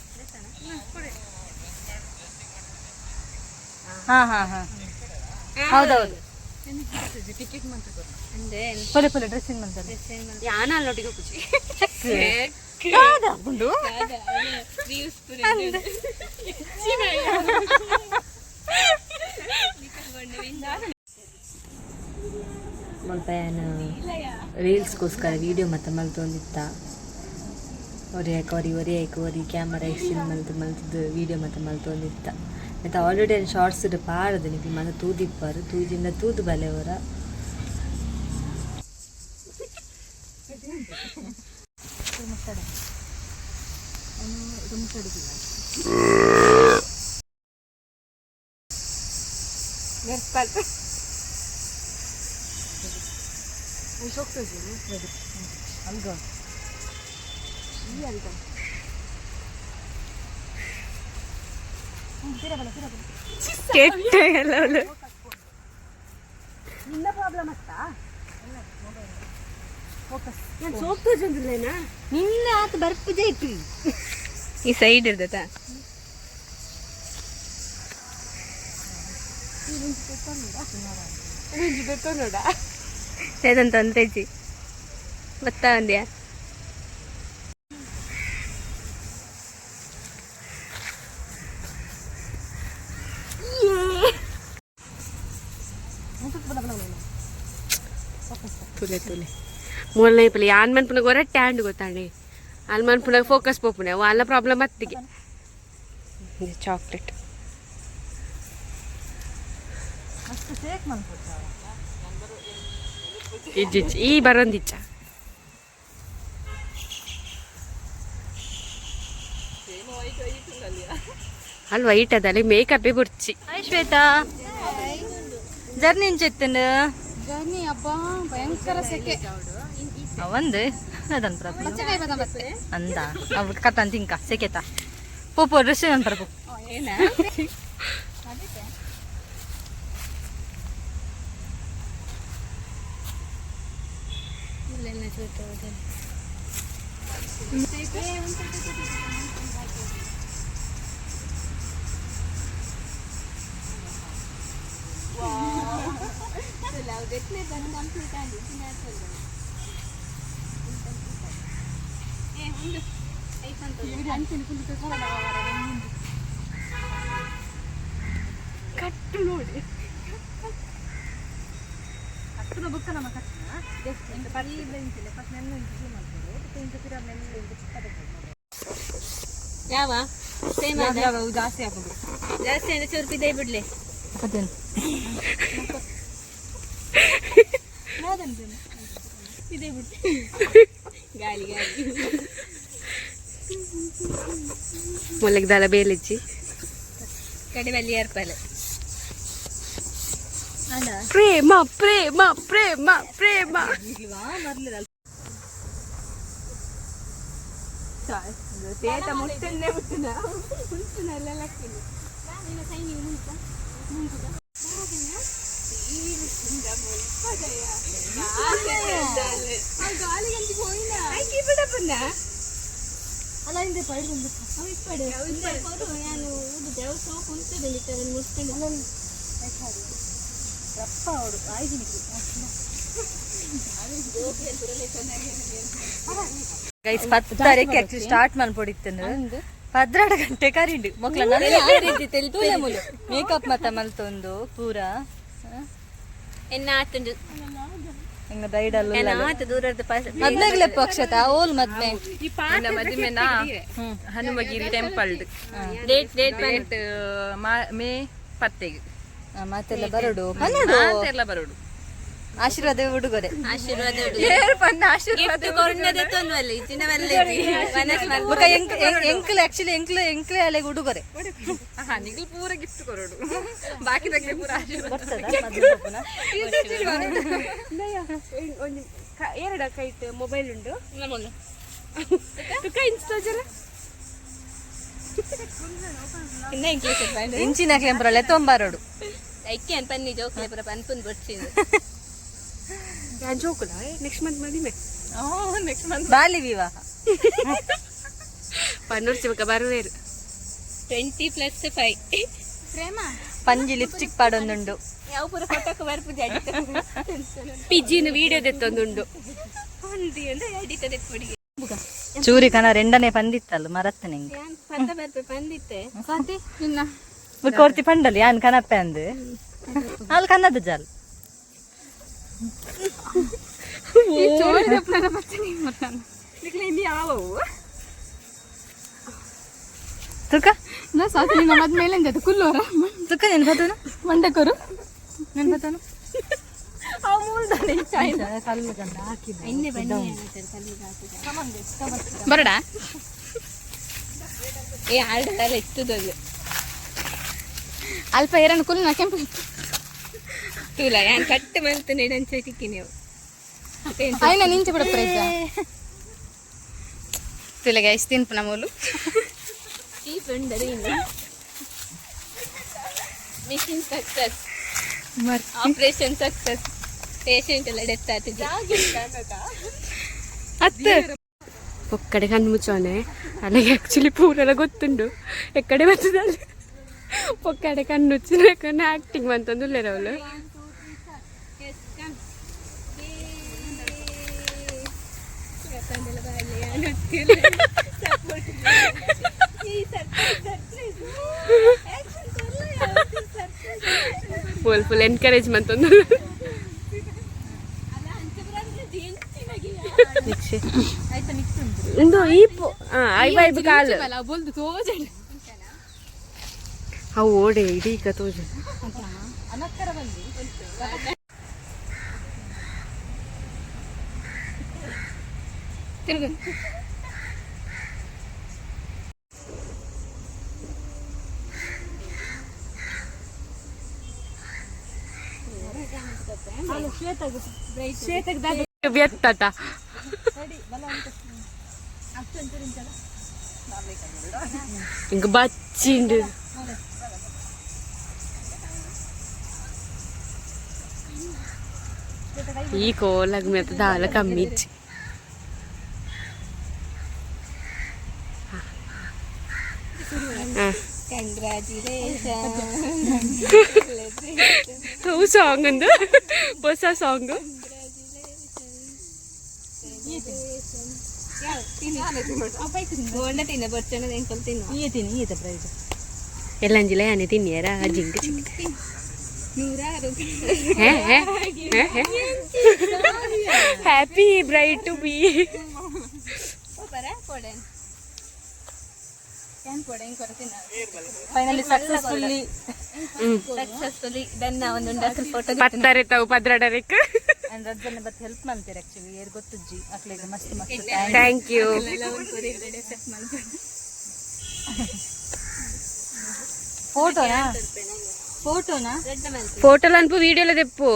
ಹಾ ಹಾ ಹಾ, ಹೌದೌದು. ಪೊಲೆ ಪೊಲೆ ಡ್ರೆಸ್ಸಿಂಗ್ ಮಂತಾರೆ. ಯಾನ ಅಲ್ಲೊಟ್ಟಿಗೆ ಖುಷಿ. ಉಂಡು. ಮುಲ್ಪ ಯಾನ್ ರೀಲ್ಸ್ಗೋಸ್ಕರ ವೀಡಿಯೋ ಮತ್ತೆ ಮಲ್ತೊಂದಿತ್ತ. ಒರಿಯಾಕ ಒರಿ ಒರಿಯಾಕ ಒರಿ ಕ್ಯಾಮರಾ ಎಕ್ಸ್ಚೇಂಜ್ ಮಲ್ತು ಮಲ್ತದ್ದು ವೀಡಿಯೋ ಮತ್ತೆ ಮಲ್ತೊಂದಿತ್ತ. ಮತ್ತು ಆಲ್ರೆಡಿ ಶಾರ್ಟ್ಸ್ ಪಾಡದು ನಿಕ್ಲು ಮನ ತೂದಿಪ್ಪಾರು ತೂಜಿಂದ ತೂದು ಬಲೆ ಅವರ. ಕೆಟ್ಟ ಎಲ್ಲ ಅವಳು. ನಿನ್ನ ಆತ ಬರ್ಪು ಜೈಪಿ. ಈ ಸೈಡ್ ಇರ್ತದ. ಅದಂತ ಅಂತೆಜಿ ಬತ್ತಾ ಒಂದ್ಯಾ. ತುಲೆ ತುಲೆ ಮೂರನೇ ಪುಲೆ ಯಾನ್ ಮನ್ಪುನಾಗ ಹೊರಟ್ಟೆ ಆಂಡ್ ಗೊತ್ತಾಣೆ ಅಲ್ಲಿ ಮನ್ಪುನಾಗ ಫೋಕಸ್ ಪೋಪುನೆ ಅವು ಅಲ್ಲ ಪ್ರಾಬ್ಲಮ್ ಅತ್ತಿಗೆ. ಚಾಕ್ಲೇಟ್. ಮಸ್ತ್ ಸೇಕ್ ಮನ್ಪುತ್ತ. ಇಜ್ಜಿಜ್ಜಿ ಈ ಬರೋಂದಿಚ್ಚ. ಅಲ್ಲಿ ವೈಟ್ ಅದ ಅಲ್ಲಿ ಮೇಕಪ್ಪೇ ಬುರ್ಚಿ. ಹಾಯ್ ಶ್ವೇತಾ, ಜರ್ನಿ ಇಂಚೆತ್ತನ? ಜರ್ನಿ ಅಬ್ಬಾ ಭಯಂಕರ ಸೆಕೆ. ಅವಂದು ಅದನ್ ಪ್ರಾಬ್ಲಮ್ ಅಂದ ಅವು ಕತ್ತನ್ ತಿಂಕ ಸೆಕೆತ ಪೋಪೋ ಡ್ರೆಸ್ ನನ್ ಪರಪು. ಏನ? ಕಟ್ಟು ನೋಡಿ. ಕಟ್ಟುನ ಬುಕ್ಕ ನಮ್ಮ ಕಟ್ಟುನ ಫಸ್ಟ್ ನೆನ್ನೆ ಯಾವ ಸೇಮ್? ಜಾಸ್ತಿ ಹಾಕೋದು. ಜಾಸ್ತಿ ಅಂದ್ರೆ ಚೂರು ಪಿದೈ ಬಿಡ್ಲಿ. ಅದೇನು? ಪಿದೈ ಬಿಡ್ಲಿ, ಗಾಳಿ ಗಾಳಿ. ಮೊಲಗ್ದಾಲ ಬೇಲಿಜ್ಜಿ. ಕಡಿಮೆ ಅಲ್ಲಿ ಏರ್ಪಲೆ. ಪ್ರೇಮ ಪ್ರೇಮ ಪ್ರೇಮ ಪ್ರೇಮ. ತೇಟ ಮುಟ್ಟನ್ನೇ ಮುಟ್ಟುನ ಮುಟ್ಟುನಲ್ಲ. ಗೈಸ್ ಪತ್ತಾರಕ್ಕೆ ಆಕ್ಚುಲಿ ಸ್ಟಾರ್ಟ್ ಮಲ್ಪೊಡಿತ್ತಂದ್ರೆ 12 ಗಂಟೆ ಕರಿಂಡು ಮಕ್ಳ ಮೇಕಪ್ ಮತ್ತ ಮಲ್ತೊಂದು ಪೂರ. ಎನ್ನ ಆತುಂಡು. ಹಂಗ ಬ್ರೈಡಲ್. ಆತ ದೂರದ. ಮದ್ಮೆಗ್ಲೆ ಪಕ್ಷತ ಓಲ್ ಮದ್ಮೆ? ಮದಿಮೆನ Hanumagiri temple. Date date? Date May 10ಗೆ. ಮಾತೆಲ್ಲ ಬರೋಡು ಪನ್ನಡು. ಎಲ್ಲ ಬರೋಡು. ಆಶೀರ್ವಾದ ಉಡುಗೊರೆ. ಆಶೀರ್ವಾದ. ಏರು ಪನ್ನ ಆಶೀರ್ವಾದ. ಕೊರ್ನದೆ ತೊಂದ್ವಲ್ಲಿ ಚಿನ್ನವಲ್ಲೇ. ಬೊಕ ಎಂಕ್ಲು ಆಕ್ಚುಲಿ ಎಂಕ್ಲು ಎಂಕ್ಲೆ ಅಲೆಗ್ ಉಡುಗೊರೆ. ಹಾ, ನಿಗ್ಲು ಪೂರ ಗಿಫ್ಟ್ ಕೊರೋಡು, ಬಾಕಿದಾಗ್ಲೆ ಪೂರ ಆಶೀರ್ವಾದ. ಬರ್ತದ ಮದ್ಮೆ ಪೋಪುನ? ಒಂಜಿ ಎರಡ ಕೈಟ್ ಮೊಬೈಲ್ ಉಂಡು ತುಕ ಇನ್ಸ್ಟಾ ಜರ. ಇಂಚಿನ ಕ್ಲೆಂಪುರಲೆ ತೊಂಬಾರೋಡು. ಐಕೆ ಪನ್ನಿ ಜೋಕ್ಲೆ ಪೂರ ಪನ್ಪುಂದು ಬೊಡ್ಚಿಂದು. ಯಾನ್ ಜೋಕುಲ ನೆಕ್ಸ್ಟ್ ಮಂತ್ ಮದಿಮೆ. Next month. ಬಾಲಿ ವಿವಾಹ. ಪನ್ನೂರು ಶಿವಕ ಬರುವೇರು. 20+5. ಪಂಜಿ ಲಿಪ್ಸ್ಟಿಕ್ ಪಾಡೊಂದುಂಡು. ಯಾವ ಪೂರ ಫೋಟೋಕ್ಕೆ ಬರ್ಪುಜಿ ಅಡಿತ. ಪಿಜ್ಜಿನ ವಿಡಿಯೋ ದೆತ್ತೊಂದುಂಡು. ಒಂದು ಅಂದ್ರೆ ಅಡಿತ ದೆಪ್ಪುಡಿಗೆ. ಚೂರಿ ಕನ ರೆಂಡನೆ ಪಂದಿತ್ತಲ್ಲ ಮರತ್ತ ನಿಂಗೆ. ಯಾನ್ ಪಂದ ಬರ್ಪೆ ಪಂದಿತ್ತೆ. ಕೊರ್ತಿ ಪಂಡಲ್ ಯಾನ್ ಕನಪ್ಪೆ ಅಂದು ಅಲ್ಲಿ ಕನ್ನದ ಜಾಲ್. ತುಕ ತುಕ ನೆನ್ ಬತ್ತನು ಮಂಡಕರು. ನೆನ್ ಬತ್ತನು ಕಲ್ಲು ಗಂಡ ಹಾಕಿದ್ದು. ಇನ್ನೆ ಬನ್ನಿ. ಬರಡ. ಏ ಆಲ್ಡಲ್ಲ ಇತ್ತದದು. ಅಲ್ಪ ಏರನ್ ಕುಲ್ ನಾ ಕೆಂಪು. ತೂಲ ಯಾನ್ ಕಟ್ ಮಂತ್ ನೆಡಂಚ ನೀವು. ಆಯ್ನ ನಿಂಚೆ ಬಿಡ ಪ್ರೈಜ ತುಲೆಗೆ ಐಸ್ ತಿನ್ಪು ನಮ್ಮೂಲು. ಚೀಪ್ ಉಂಡದು ಇನ್ನು. Mission success, operation success, patient ಎಲ್ಲ ಡೆತ್ ಆತಿದೆ. ಅತ್ತೆ ಒಕ್ಕಡೆ ಕಣ್ಣು ಮುಚ್ಚೋನೆ. ಅಲ್ಲಿಗೆ ಆ್ಯಕ್ಚುಲಿ ಪೂರೆಲ್ಲ ಗೊತ್ತುಂಡು ಎಕ್ಕಡೆ ಬರ್ತದೆ ಅಲ್ಲಿ. ಪೊಕ್ಕಡೆ ಕಣ್ಣು ಮುಚ್ಚಿನ ಆ್ಯಕ್ಟಿಂಗ್ ಬಂತಂದು ಅವಳು. ಫುಲ್ ಫುಲ್ ಎನ್ಕರೇಜ್ ಮಂತೊಂದು. ಇಂದು ಈ I vibe ಕಾಲ್ ಅವು ಓಡೆ ಇಡೀ ತೋಜು. ವ್ಯತ್ತತ. ಇಂಕ ಬಚ್ಚಿಂಡು. ಈ ಕೋಲಾಗ್ ಮೆತ್ತ ದಾಲ ಕಮ್ಮಿ ಇಜ್ಜಿ. ಕಂಗ್ರಾಚುಲೇಷನ್. ಅವು ಸಾಂಗ್ ಅಂದು ಹೊಸ ಸಾಂಗ್. ಬೋಂಡ ತಿನ್ನ ಬೊಚ್ಚನ ಎಂಕಲ್ ತಿನ್ನುವ. ಈ ತಿನ್ನಿ ಈತ ಪ್ರೈಜ್. ಎಲ್ಲಂಜಿಲ ಯಾನೆ ತಿನ್ನಿಯರ ಜಿಂಕ್ ಚಿಕ್ಕ. ನೂರಾರು. ಹ್ಯಾಪಿ ಬ್ರೈಟ್ ಟು ಬಿ. ಪರ ಪೊಡೆ ಏನ್ ಪೊಡೆ ಎಂಕೊರ ತಿನ್ನ. Finally successfully. Successfully done. ಒಂದು ಫೋಟೋ. ಪತ್ತಾರೆ ತಾವು ಪದ್ರಡರೆಕ್. ಅಂಡ್ ರಜ್ಜನ ಬತ್ ಹೆಲ್ಪ್ ಮಾಡ್ತಾರೆ ಆಕ್ಚುಲಿ ಏರ್ ಗೊತ್ತುಜ್ಜಿ ಅಕ್ಲೆಗ್ ಮಸ್ತ್ ಮಸ್ತ್. Thank you. ಫೋಟೋನಾ ಫೋಟೋನಾ? ಫೋಟೋలు ಅನ್ಪು వీడియోలో తెప్పు.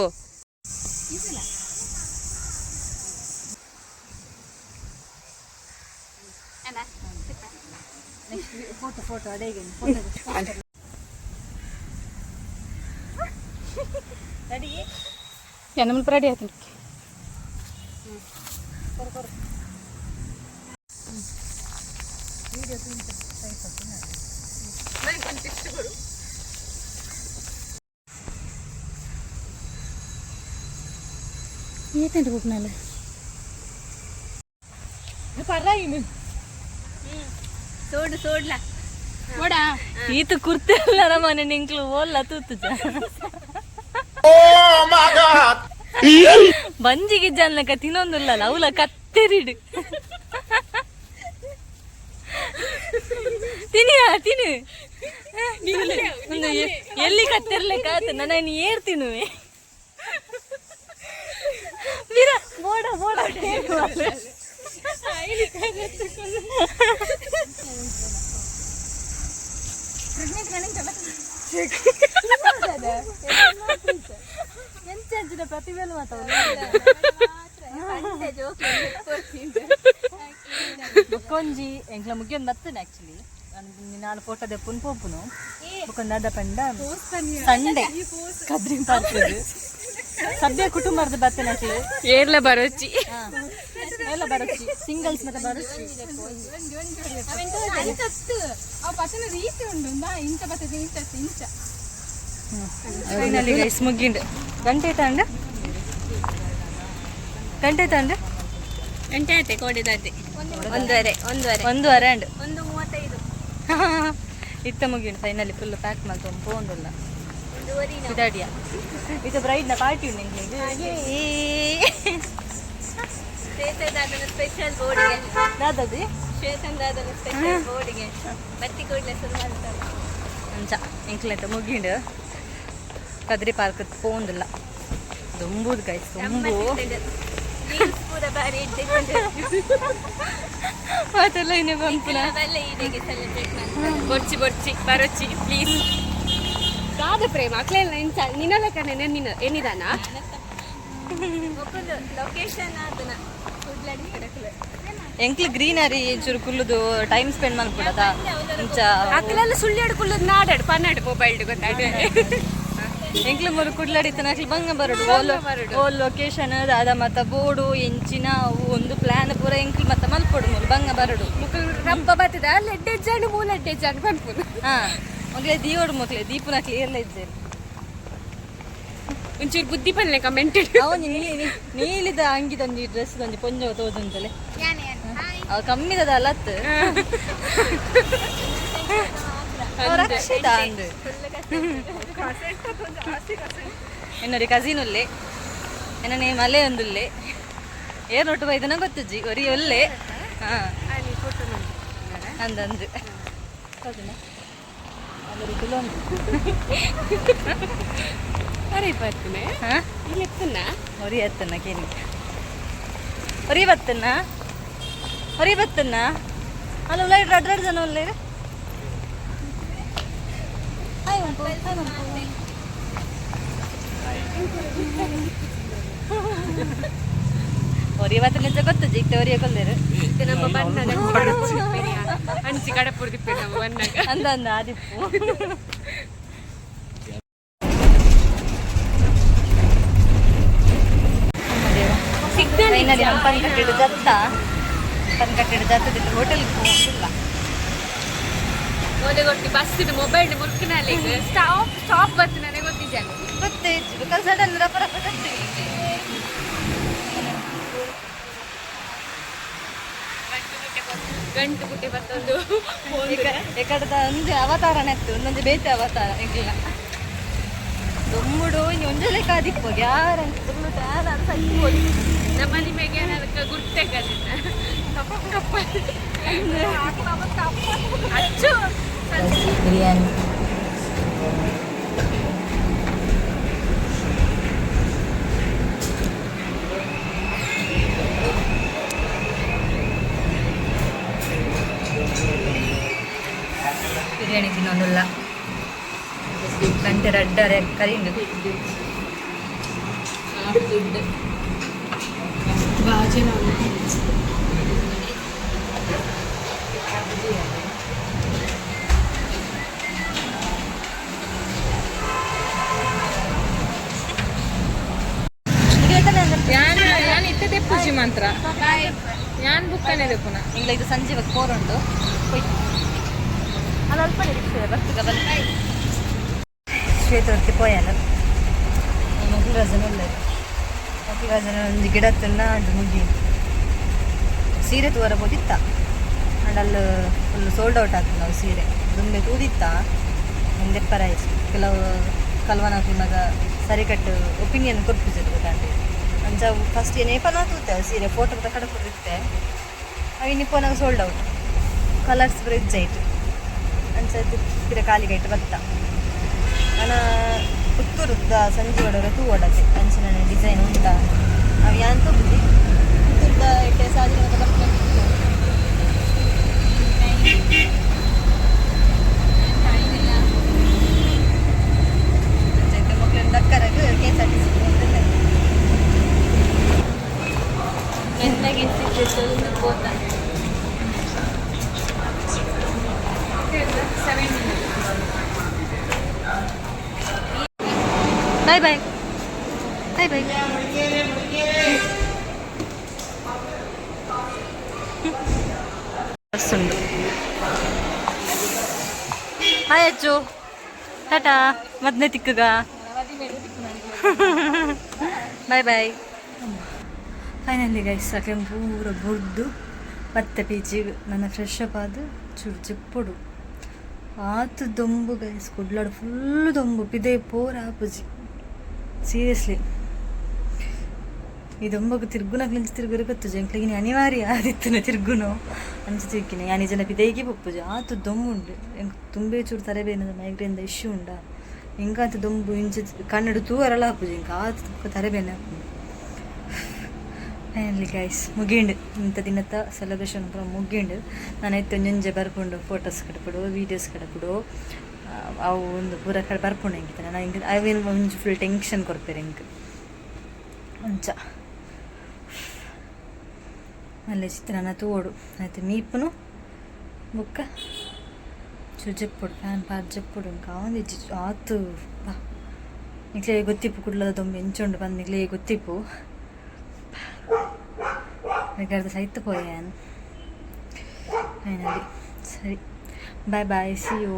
ಫೋಟೋ ಫೋಟೋ ಅದೇ ಫೋಟೋ ರೆಡಿ. ನಮ್ಮ ರೆಡಿ ಆಯ್ತು. ಏತಂಟು ಹೋಗ್ನಾಲೆ. ಸೋಡು ಸೋಡ್ಲ ಈತ ಕುರ್ತಿಲ್ಲ ಮನೆ ನಿಂಕ್ಲು ಓಲ್ಲ ತೂತು. ಬಂಜಿಗೆ ಜನ್ನಕ ತಿನ್ನೊಂದಿಲ್ಲ, ಅವಲ ಕತ್ತೆರಿಡು. ತಿನ್ನಿಯಾ, ತಿನ್ನು. ಒಂದು ಎಲ್ಲಿ ಕತ್ತಿರ್ಲಿಕ್ಕ ಆತ ನನ್ನ ಏರ್ ತಿನ್ನುವೆ. ವೀರ ಬೋಡ ಬೋಡ. ಎಂಚ ಅಂಚಿನ ಪ್ರತಿಭೆಲು ಮಾತಾಡ. ಬೊಕ್ಕೊಂಜಿ ಎಂಕ್ಲ ಮುಗಿಯೊಂದು ಬರ್ತೇನೆ. ಆಕ್ಚುಲಿ ನಾನು ಫೋಟೋ ದೆಪ್ಪುನ್ ಪೋಪುನು. ಬೊಕ್ಕೊಂದು ದಾದ ಪಂಡ, ಸಂಡೆ ಕದ್ರಿ ಪಾರ್ಕ್ ಸದ್ಯ ಕುಟುಂಬದ ಬರ್ತೇನೆ ಆಕ್ಚುಲಿ. ಏರ್ಲ ಬರೋಚಿ. ಎಲ್ಲ ಬರೊಚ್ಚಿ, ಸಿಂಗಲ್ಸ್ ಮತ್ತೆ ಬರೊಚ್ಚಿ. ರೀತಿ ಉಂಟು ಇಂಚ ಬರ್ತದೆ, ಇಂಚ ಇಂಚ. ಫೈನಲಿ ಗೈಸ್, ಮುಗ್ಗಿಂಡು. ಗಂಟೆ ತಂಡ, ಗಂಟೆ ತಂಡ. ಗಂಟೆ ಆಯ್ತೆ ಕೋಡಿದಾತೆ. 1:30, 1:30. 1:30 ಅಂಡ್. 1:35. ಇತ್ತ ಮುಗಿಂಡು. ಫೈನಲಿ ಫುಲ್ ಪ್ಯಾಕ್ ಮಾಡ್ಕೊಂಡು ಪೋಂದುಲ್ಲ ಇದಾಡಿಯ. ಇದು ಬ್ರೈಡ್ನ ಪಾರ್ಟಿ ಉಂಟು ನಿಂಗೆ. ಶ್ವೇತದಾದನ ಸ್ಪೆಷಲ್ ಬೋರ್ಡಿಗೆ. ದಾದದಿ. ಶ್ವೇತಂದಾದನ ಸ್ಪೆಷಲ್ ಬೋರ್ಡಿಗೆ ಬತ್ತಿ ಕೂಡಲೇ ಶುರು ಮಾಡ್ತಾರೆ. ಅಂಚ ಎಂಕ್ಲೆಂತ ಮುಗಿಂಡು. ಕದ್ರಿ ಪಾರ್ಕ್ ಪೋಂದಿಲ್ಲ. ದೊಂಬುದು ಗೈಸ್, ದೊಂಬು. ರೀಲ್ಸ್ ಪೂರ ಬಾರಿ ಇಡ್ಡೆ. ಮಾತೆಲ್ಲ ಇನ್ನೇ ಬಂಪುನ. ಬಲ್ಲೆ ಈಡೆಗೆ ಸೆಲೆಬ್ರೇಟ್ ಮಾಡ್ತಾರೆ. ಬೊರ್ಚಿ ಬೊರ್ಚಿ, ಬರೋಚಿ ಪ್ಲೀಸ್. ದಾದ ಪ್ರೇಮ ಅಕ್ಲೆಲ್ಲ ಇಂಚ ನಿನ್ನಲಕ್ಕನೆ ನಿನ್ನ ಏನಿದಾನ. ಒಕ್ಕಲು ಲೊಕೇಶನ್ ಆತನ ಕುಡ್ಲಡಿ ಕಡಕಲು. ಎಂಕ್ಲು ಗ್ರೀನರಿ ಚೂರು ಕುಲ್ಲುದು ಟೈಮ್ ಸ್ಪೆಂಡ್ ಮಾಡ್ಬಿಡದ ಇಂಚ. ಅಕ್ಲೆಲ್ಲ ಸುಳ್ಳು ಕುಲ್ಲುದು ನಾಡಾಡು ಪನ್ನಾಡು ಮೊಬೈಲ್ ಗೊತ್ತಾಡ. ಎಂಕ್ಲು ಮೂರು ಕುಡ್ಲಾಡಿತ್ತನ ಅಕ್ಲು ಬಂಗ ಬರೋಡು. ಓಲ್ ಓಲ್ ಲೊಕೇಶನ್ ದಾದ ಮತ್ತ ಬೋಡು ಎಂಚಿನ ಅವು ಒಂದು ಪ್ಲಾನ್ ಪೂರ ಎಂಕ್ಲು ಮತ್ತ ಮಲ್ಪೊಡು. ಮೂಲು ಬಂಗ ಬರೋಡು. ಮುಕ್ಕಲು ರಬ್ಬ ಬರ್ತದ ಲೆಡ್ಡೆ ಜಾನು ಮೂಲ ಎಡ್ಡೆ ಜಾನು ಪನ್ಪುನು. ಹಾ, ಮಗ್ಲೇ ದೀವೋಡು, ಮಕ್ಲೆ ದೀಪುನ ಎಲ್ಲ ಇದ್ದೇನೆ. ಒಂಚೂರು ಬುದ್ಧಿ ಪಲ್ಲೆ ಕಮೆಂಟ್. ಅವನು ನೀಲಿ ನೀಲಿದ ಅಂಗಿದೊಂಜಿ ಡ್ರೆಸ್ ಒಂಜಿ ಪೊಂಜೋ ತೋಜುಂತಲೆ. ಅವ ಕಮ್ಮಿದದ ಅಲ್ಲತ್ತು. ಅವ ರಕ್ಷಿತ ಅಂದು ಎನ್ನೊರಿ ಕಸಿನ್ ಉಲ್ಲೆ, ಎನ್ನ ಮಲೆ ಒಂದುಲ್ಲೆ. ಏರ್ ಒಟ್ಟು ಬೈದನ ಗೊತ್ತುಜ್ಜಿ ಒರಿ ಒಲ್ಲೆ. ಹಾ, ಅಂದ ಅಂದು. ಅರೆ ಬರ್ತನೆ. ಹಾ. ಇಲ್ಲಿ ಎತ್ತನ. ಒರಿ ಎತ್ತನ ಕೇನಿ, ಒರಿ ಬತ್ತನ್ನ, ಒರಿ ಬತ್ತನ್ನ. ಅಲ್ಲ, ಉಲ್ಲ ರಡ್ ರಡ್ ಜನ ಉಲ್ಲೇರು. Hi ಮಂಪು, hi ಮಂಪು. ಒರಿ ಬತ್ತ ನಿಜ ಗೊತ್ತು ಜಿಕ್ತೆ ಒರಿಯ ಕೊಲ್ಲೇರು. ಇದು ನಮ್ಮ ಬಣ್ಣದ ಅಂಚಿ ಕಡಪುರ್ದಿಪ್ಪೆ ನಮ್ಮ ಬಣ್ಣಗ. ಅಂದ ಅಂದ ಆದಿಪ್ಪು. ಫೈನಲಿ ನಮ್ಮ ಪನ್ಕಟ್ಟಿಡು ಜತ್ತ, ಪನ್ಕಟ್ಟಿಡು ಜತ್ತದಿಲ್ಲ, ಹೋಟೆಲ್ಗೆ ಹೋಗಿಲ್ಲ. ಓಲೆ ಗೊತ್ತಿ ಬಸ್ ಇದು ಮೊಬೈಲ್ ಮುರ್ಕನಲ್ಲಿ ಸ್ಟಾಪ್ ಸ್ಟಾಪ್ ಬತ್ತು ನನಗೆ ಗೊತ್ತಿದ್ದ. ಗೊತ್ತೇ because sudden ರಪ ರಪ ಕಟ್ಟಿ. ಗಂಟು ಗುಟ್ಟೆ ಬತ್ತೊಂದು. ಎಕಡದ ಒಂಜಿ ಅವತಾರನೇ ಇತ್ತು, ಒಂದೊಂದು ಬೇತೆ ಅವತಾರ ಎಂಕ್ಲಿನ. ದೊಂಬುಡು ಇನ್ನು ಒಂಜೆ ಲೆಕ್ಕ ಆದಿಪ್ಪು ಯಾರ ಸೈಬೋದು. ನಮ್ಮಲ್ಲಿ ಮೇಗೆ ಅದಕ್ಕೆ ಗುರ್ತೇ ಕಲಿತ ಕಪ್ಪ ಕಪ್ಪ ಅಚ್ಚು. ಬಿರಿಯಾನಿ. ಬಿರಿಯಾನಿ ತಿನ್ನೋದಿಲ್ಲ. ಗಂಟೆ ರಡ್ಡರೆ ಕರಿಂಡು. ದುಡ್ಡು ಬಾಜನ. ದೆಪ್ಪುನ. ಇಂಗ್ಲ ಇದು ಸಂಜೆ ಪೋರುಂಡು ಪೋಯ್ ಅಲ್ಲ ಅಲ್ಪ ರಿಕ್ಷಾ ಬರ್ತುಗ ಬಲ್ಲ ಶ್ವೇತವರ್ತಿ ಪೋಯಲ್ಲ. ಮೊಗಲ ರಜನ ಉಳ್ಳೇರು, ಮೊಗಲ ರಜನ ಒಂದು ಗಿಡ ತಿನ್ನ ಅಂಡ್ ಮುಗಿ ಸೀರೆ ತೂವರ ಪೋದಿತ್ತ. ಅಂಡ್ ಅಲ್ಲಿ ಫುಲ್ ಸೋಲ್ಡ್ ಔಟ್ ಆಗ್ತದೆ. ನಾವು ಸೀರೆ ದುಂಬೆ ತೂದಿತ್ತ, ಒಂದೆಪ್ಪರಾಯ್ತು. ಕೆಲವು ಕಲ್ವನ ಮಗ ಸರಿಕಟ್ಟು ಒಪಿನಿಯನ್ ಕೊರ್ಪುಜೆರ್ ಗೊತ್ತಾಂಡೆ. ಅಂಚ ಫಸ್ಟ್ ನೇಪನ ತೂತೆ ಸೀರೆ ಫೋಟೋ ಕಡೆ ಕೊಟ್ಟಿತ್ತೆ. ಅವು ಇನಿಪೋನಾಗ ಸೋಲ್ಡ್ ಔಟ್, ಕಲರ್ಸ್ ಪೂರ ಇಜ್ಜಾಯ್ತು. ಅಂಚ ಪಿರ ಕಾಲಿಗೈಟ್ ಬತ್ತ. ನನ ಪುತ್ತೂರುದ ಸಂಜೆ ಒಡರೆ ತೂ ಒಡತೆ ಅಂಚಿನ ಡಿಸೈನ್ ಉಂಟಾ ಅವು ಯಾನ್ ತೂಪುಜಿ. ಪುತ್ತೂರುದ ಇಟ್ಟೆ ಸಾಧನೆ ಬರ್ತದೆ. ಅಂಚ ಮಕ್ಳನ್ನ ದಕ್ಕರಾಗ ಕೆಎಸ್ಆರ್ಟಿಸಿ. ಮೆಲ್ಲಗೆ ಪೋತ. Bye bye bye bye. Bus ಉಂಡು. Hi Achchu, tata. ಮದ್ನೆ ತಿಕ್ಕುಗ. Bye bye. ಫೈನಲಿ ಗೈಸ್, ಅಕ್ಲೆ ಪೂರ ಬುಡ್ದು ಬತ್ತೆ ಪೀಚಿಗ್. ನನ್ನ ಫ್ರೆಶ್ ಅಪ್ ಆದ್ ಚೂರು ಚಿಪ್ಪುಡು. ಆತು ದೊಂಬು ಗೈಸ್, ಕುಡ್ಲಾಡ್ ಫುಲ್ ದೊಂಬು. ಪಿದೈ ಪೋರ ಆಪುಜಿ ಸೀರಿಯಸ್ಲಿ. ಈ ದೊಂಬಗು ತಿರ್ಗುನಕ್ಲಿಂಚ ತಿರ್ಗುರೆ ಗೊತ್ತುಜಿ. ಎಂಕ್ಲೆಗಿನಿ ಅನಿವಾರ್ಯ ಆದಿತ್ತುನ ತಿರ್ಗುನು ಅಂಚ ತಿರ್ಗಿನ. ಯಾನ್ ಜನ ಪಿದೈಗೆ ಪೊಪ್ಪುಜಿ, ಆತು ದೊಂಬುಂಡು. ಎಂಕ್ ತುಂಬೆ ಚೂರು ತಲೆಬೇನೆ, ಮೈಗ್ರೇನ್ ಇಶ್ಯೂ ಉಂಡ. ಎಂಕಾತ ದೊಂಬು ಇಂಚ ಕಣ್ಣಡು ತೂವರಲ ಆಪುಜಿ ಎಂಕ್, ಆತು ತಲೆಬೇನೆ ಆಪುಂಡು. ಫೈನಲಿ ಗೈಸ್, ಮುಗಿಂಡು. ಇಂಥ ದಿನದ ಸೆಲೆಬ್ರೇಷನ್ ಪೂರ ಮುಗಿಂಡು. ನಾನು ಇತ್ತೆ ಒಂಜೊಂಜೆ ಬರ್ಪುಂಡು. ಫೋಟೋಸ್ ಕಡಪುಡು, ವೀಡಿಯೋಸ್ ಕಡಪುಡು, ಅವು ಒಂದು ಪೂರ ಕಡೆ ಬರ್ಪುಂಡು ಎಂಕಿತ. ನಾನು ಎಂಕ್ ಅವೇನು ಒಂಜಿ ಫುಲ್ ಟೆನ್ಷನ್ ಕೊರ್ಪೆರ್ ಎಂಕ್. ಅಂಚ ಮಲ್ಲೆ ಚಿತ್ರಾನ್ನ ತೂವೊಡು. ಆಯ್ತು, ಮೀಪುನು ಬೊಕ್ಕ ಚೂರು ಜೆಪ್ಪೊಡು, ಫ್ಯಾನ್ ಪಾರ್ ಜೆಪ್ಪೊಡು. ಎಂಕ್ ಆವೊಂದಿಜ್ಜಿ ಆತು ಬಾ. ನಿಕ್ಲೆ ಗೊತ್ತಿಪ್ಪು ಕುಡ್ಲದ ದೊಂಬು ಎಂಚ ಉಂಡು ಪಂದ್ ನಿಕ್ಲೆ ಗೊತ್ತಿಪ್ಪು. ಬೇಕಾದ್ರೆ ಸೈತ್ ಪೋಯೆ ಯಾನ್ ಫೈನಲಿ. ಸರಿ, bye bye, see you.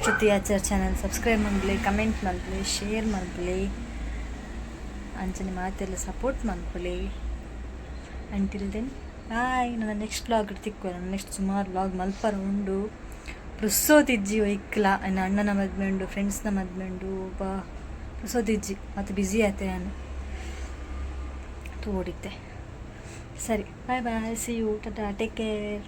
Shruti Achar channel subscribe ಮನ್ಪುಲೆ, ಕಮೆಂಟ್ ಮನ್ಪುಲೆ, ಶೇರ್ ಮನ್ಪುಲೆ, ಅಂಚನೆ ಮಾತೆಲ್ಲ ಸಪೋರ್ಟ್ ಮನ್ಪುಲೆ. Until then bye. ನನ್ನ ನೆಕ್ಸ್ಟ್ ವ್ಲಾಗ್ ತಿಕ್ಕುವ. ನನ್ನ ನೆಕ್ಸ್ಟ್ ಸುಮಾರು ವ್ಲಾಗ್ ಮಲ್ಪರ ಉಂಡು. ಪುರ್ಸೋತಿಜ್ಜಿ ಒಯ್ಕ್ಲ. ನನ್ನ ಅಣ್ಣನ ಮದ್ಮೆ ಉಂಡು, ಫ್ರೆಂಡ್ಸ್ನ ಮದ್ಮೆ ಉಂಡು. ಬಾ ಪುರ್ಸೋತಿಜ್ಜಿ ಮತ್ತು ಬ್ಯುಸಿ ಆತೆ ನಾನು ತೋಡಿದ್ದೆ. ಸರಿ, bye bye, see you, tata, take care.